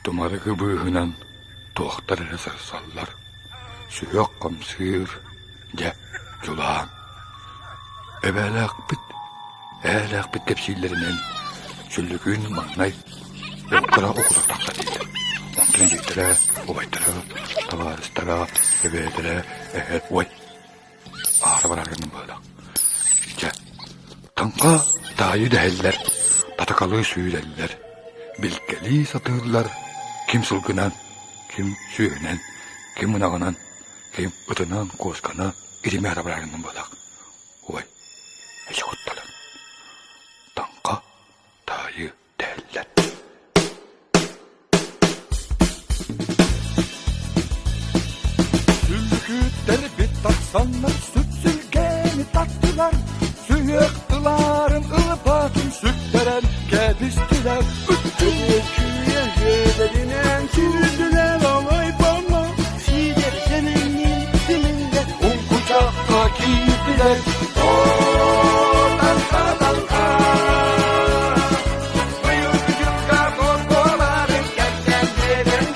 Тумарыгы быыһынан туохтар эрэ сырсаллар, сүһүөх хамсыыр, дьэ, дьулаан. Эбээлээхпит, эһээлээхпит кэпсииллэринэн сүллүкүүн маҥнай уоттара укута тахса дииллэр. Онтон эдьиийдэрэ, убайдара, табаарыстара, эбээлэрэ, эһэ, ой, аара бараргын быһыылаах. Дьэ, таҥха таайы дэһэллэр, татакалыы сүүрэллэр, билгэлии сатыыллар, ким сылгынан, ким сүөһүнэн, ким ынаҕынан, ким ытынан, куосканан итими аара бараргын быһыылаах. Ой, эчи кутталын. Таҥха таайы дэһэллэр. Сүллүкүттэрбит тахсаннар сүпсүлгэни таттылар, сүһүөх тыларын ылбатын сүктэрэн кэбистилэр. Күүйэ үөдэринэн сүүрдүлэр олойбоҥҥо, сиидэр сэмэнниин симиллэ Уҥкучахха киирдилэр. Оо, таҥха-таҥха! Быйылгы дьылга буоларын кэпсээн биэрэн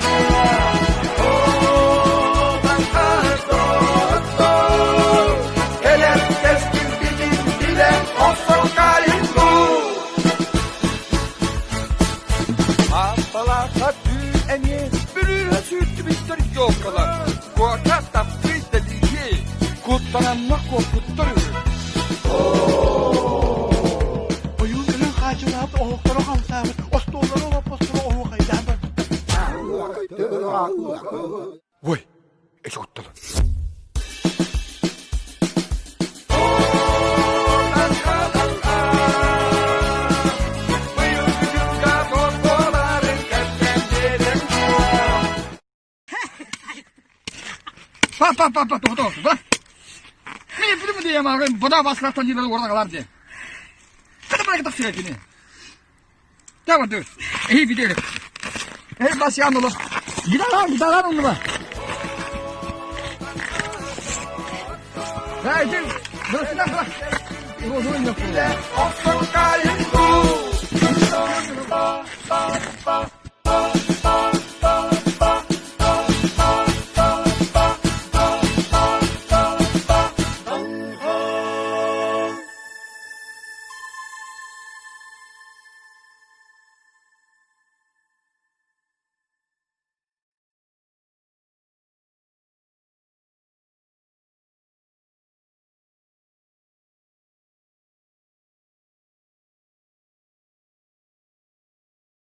Оо, таҥха доҕоттор, кэлэр кэскилбитин билэ охсон хаайын дуу. Ааппалаахха түү эмиэ бүрүүһэ сүүрдүбүттэр ёлкалар, куока таптыы дэлиһиэ, куттананна куоппуттар үһү. Ойуун кэлэн хаачылаабыт оһохторо хамсаабыт, остуоллара олоппосторо оһуохайдаан барбыттар. Ой, эчи кутталы. Па па па па то то. Мен билим диye маған бұда басқалақтан жерлер орда қалар де. Када барак тахсыга кини. Tamam dur. İyi gidelim. Ey bas yan oğlum. Gidelim gidelim onu ba. Haydi. Bırak bırak.